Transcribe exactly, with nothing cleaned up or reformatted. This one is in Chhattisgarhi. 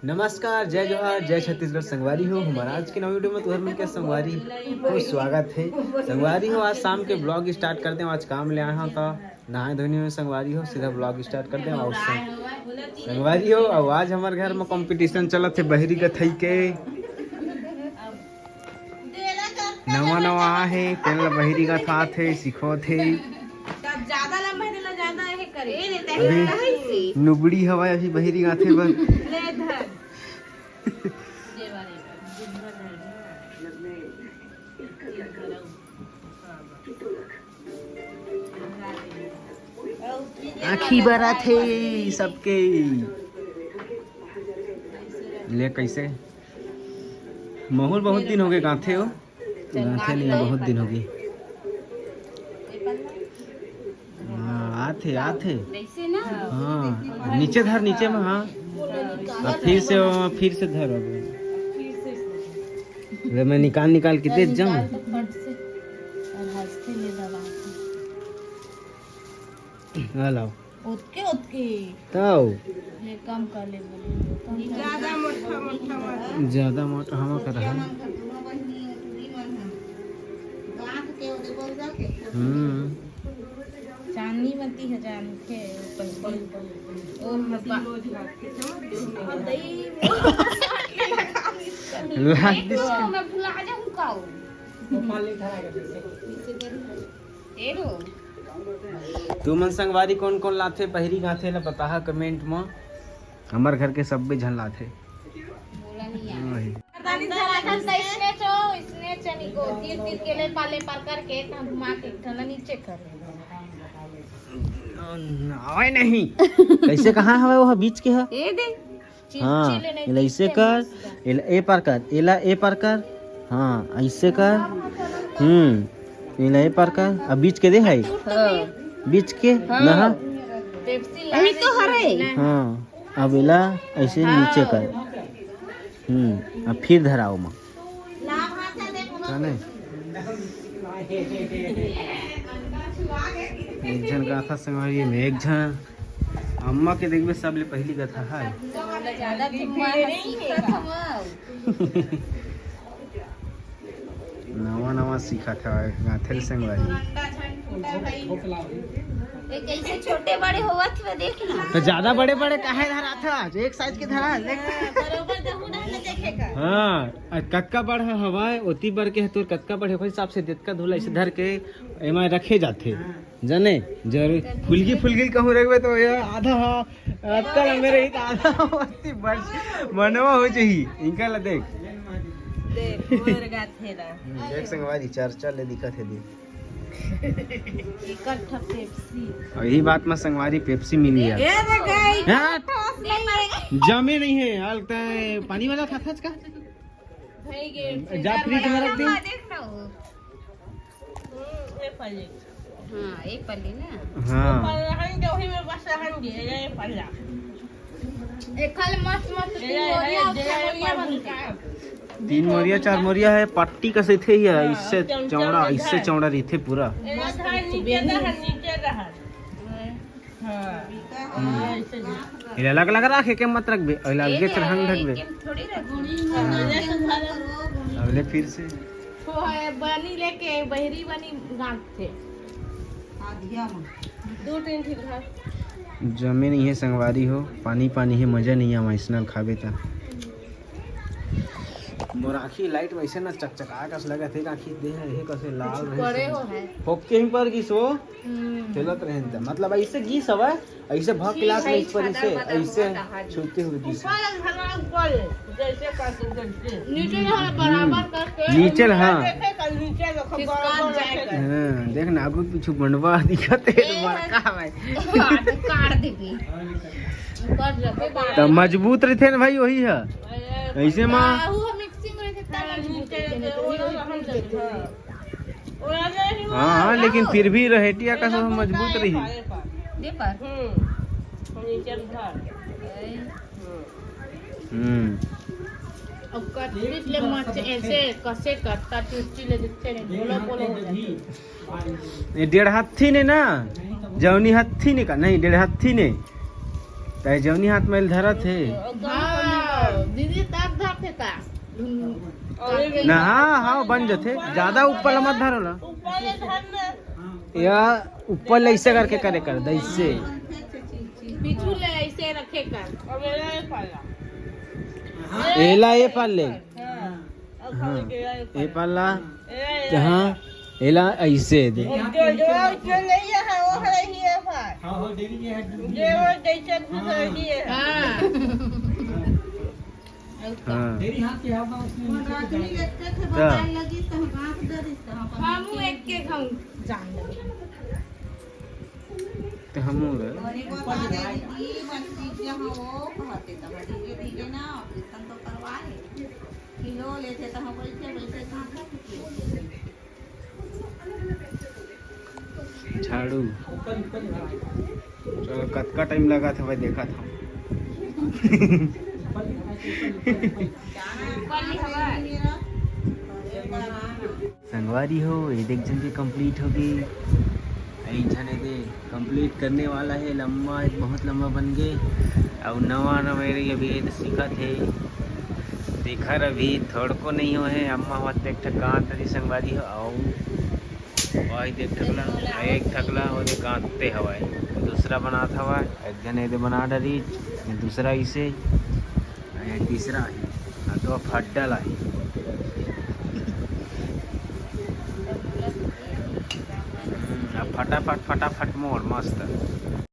नमस्कार, जय जोहार, जय छत्तीसगढ़। संगवारी हो, हमर आज के नवा वीडियो में तुहर मन के संगवारी हो स्वागत है। संगवारी हो, आज शाम के ब्लॉग स्टार्ट कर दें। आज काम ले आए हंव त नहाए धोनी हो संगवारी हो, सीधा ब्लॉग स्टार्ट कर दें। और संग-, संगवारी हो, और आज हमर घर में कंपटीशन चलत है बहिरी गथई के। नवा नवा आए हे, तेन ल बहिरी गथात हे, सिखोत हे। तब ज्यादा लंबा हे, तेला ज्यादा हे करे। ए, रे, अभी तही से। नुबड़ी हवय, अभी बहिरी गाथे बर। ले धर। आँखी बरात हे सबके। ले कैसे? माहौल बहुत दिन हो गए गाथे हो। गाथे नहीं, बहुत दिन हो गए। हाँ, आथे, आथे। हाँ, नीचे धर, नीचे में, हाँ। अब फिर से, फिर से धर अब। अरे, मैं निकाल, निकाल के दे जाऊँ। हाँ, लाओ। ओतके, ओतके। तौ। ले कम कर ले बोले। ज्यादा मोटा, मोटा मत। ज्यादा मोटा हम कर रहा। हम्म। चांदनी मती है जान के। ओ मती। लाग दिस। मैं भुला जाऊँ का। तुमन संगवारी कोन कोन लाथे बहिरी गाथे ला बताहा कमेंट म। हमर घर के सब्बे झन लाथे। बोला नहीं यार। वही। पता नहीं चला था, तो इसने चो, इसने चनी को तीर तीर के ले पाले पर करके हम घुमा के ठना नीचे कर। आवे नहीं। कैसे कहाँ हवे वो बीच के है? ये दे। हाँ, एला ऐसे कर, एला ए पार कर, एला ए पार कर। हाँ, ऐसे कर। हम्म, एला ए पार कर। अब बीच के दे है, हाँ। बीच के हाँ। नहा। अभी तो हरे। हाँ, अब एला ऐसे नीचे कर। हम्म, अब फिर धराओ माँ। जाने। एक झन गाथा संगवारी में, एक झन अम्मा के देखबे, सबले पहली गाथा है। नवा नवा सीखत हवय, गाथे ले संगवारी। ए, कैसे छोटे बड़े होवत हुए, देख ना। तो ज्यादा बड़े बड़े काहे धरात हस? एक साइज के धरा, देख। हाँ, बरोबर दहू डहर ले देखे कर। हाँ, आ कतका बड़ ह हवय, ओती बड़ के ह तोर कतका बड़े, ओकर हिसाब से देतका धुला ऐसे धर के एमा रखे जाथे। जाने, जरूर फुलगी फुलगी कहूँ रखबे तो ये आधा ह, अतका लंबे रही तो आधा ह, ओती बड़ मनवा हो जाही। इनका ला देख। देख, मोर गाथे ला। देख संगवारी, चर्चा ले दिखत हे दे। एक ठा पेप्सी। और यही बात में संगवारी पेप्सी मिली है। ए रे गई। हाँ। ठोस नहीं है। जमे नहीं है, हाल तय पानी वाला खाथस का? भाई गे, जा फ्रिज में रख दे। देख ना वो। हम्म, ये पल्ली। हाँ, एक पल्ली ना। हाँ। ऊपर रहन दे, वही में बस रहन दे, ये पल्ला। ए, खाली मस्त मस्त तीन मोरिया, चार मोरिया बनता है। तीन मोरिया, चार मोरिया है, पट्टी कसे थे ही है, हाँ, इससे चमचा चौड़ा, में इससे है। चौड़ा रहिथे पूरा। ए, नीचे रहन, नीचे रहन। हाँ। हम्म। हाँ, ऐसे दे। ये अलग अलग रखे के मत रखबे, और अलगे से रंग रखबे। एक थोड़ी रखबे। हाँ। अगले फिर से। वो है, बनी लेके बहिरी बनी गांठ थे। दो तीन ठीक है। जमे नहीं है संगवारी हो, पानी पानी है, मजा नहीं आवा इसनल खाबे त। मोर आँखी लाइट में ऐसे ना चकचका कस लगत हे, आँखी देह हे कसे लाल कुछ रहे करे से। हो है। होके ही पर गिस वो, हम्म। खेलत रहे त। मतलब ऐसे गिस हवय, ऐसे भग जी, क्लास में भाई, इस पर छाता इसे, वाता ऐसे हुआ था, हाँ जी। छूते हुए गिस। ऊपर धरा, ऊपर, जैसे करते, जैसे। नीचे ना बराबर हम्म। करके। नीचे ला, हाँ। देखे कर नीचे रखो, खिसका बराबर जाए रखे। कर। हाँ, देख ना, आगू पीछू बंडवा दिखत हे, ए, बड़का भाई। काट देबी। ऊपर रखे बाहर। त मजबूत रहिथे ना भाई, वही है। ऐसे मा बाहु ह मिक्सिंग रहिथे, तब मजबूत रहिथे, नहीं तो नीचे रहन देथे। हाँ, हाँ, लेकिन फिर भी रहेटिया का सब मजबूत रही। दे पर। हम्म। नीचे धर। हम्म। अब कटपीट ले मत ऐसे कसे करता, चुटकी ले दिखते नहीं, बोलो, बोलो हो जाता। ये डेढ़ हाथी ने ना, जौनी हाथी ने का, नहीं, डेढ़ हाथी ने। ताई जौनी हाथ में धरत हे। हाँ। दीदी, ताक धार थे का? ना, हाँ, हाँ, बन जथे। ज्यादा ऊपर ला मत धरो ना। ऊपर ले धर ना। या ऊपर ले ऐसे करके करे कर, ऐसे। पीछू ले ऐसे रखे कर। एला ए पार ले। हाँ, ए पार ला। हाँ, एला ऐसे दे। जो, जो, जो नहीं है, वो है ही है भाई। हाँ, हाँ, डेरी ये है, जो वो जैसे खुश रही है। हाँ। हाँ। डेरी हाथ के आओ, उसमें नीचे रात में डाल। एक के थे, हाँ। बताए लगी, तो हम आँख डरिस, तो हम हम एक के हम जान लगे। तो हमू रे। अरे, बता दे दीदी, बस दीजिए, हम वो कहते तो धीरे धीरे ना ऑपरेशन तो करवाए। किलो लेते तो हम बैठे बैठे कहाँ तक किलो लेते। झाड़ू। चलो, कतका टाइम लगा था भाई, देखा था। संगवारी हो, ये देख झन के कंप्लीट हो गई। एक झन एदे कंप्लीट करने वाला है, लंबा, बहुत लंबा बन गए। और नवा नवा ये अभी ये सीखत है, देखा अभी थोड़को नहीं हो है। अम्मा वहाँ देख ठक गाँव तरी संगवारी हो, और वही देख ठकला, एक ठकला वो देख गाँवते हवाए, दूसरा बनात हवाए, एक झन एदे बना डरी, दूसरा इसे, ये तीसरा है, हाँ, तो फट डाला है। हम्म, अब फटाफट, फटाफट मोड़, मस्त।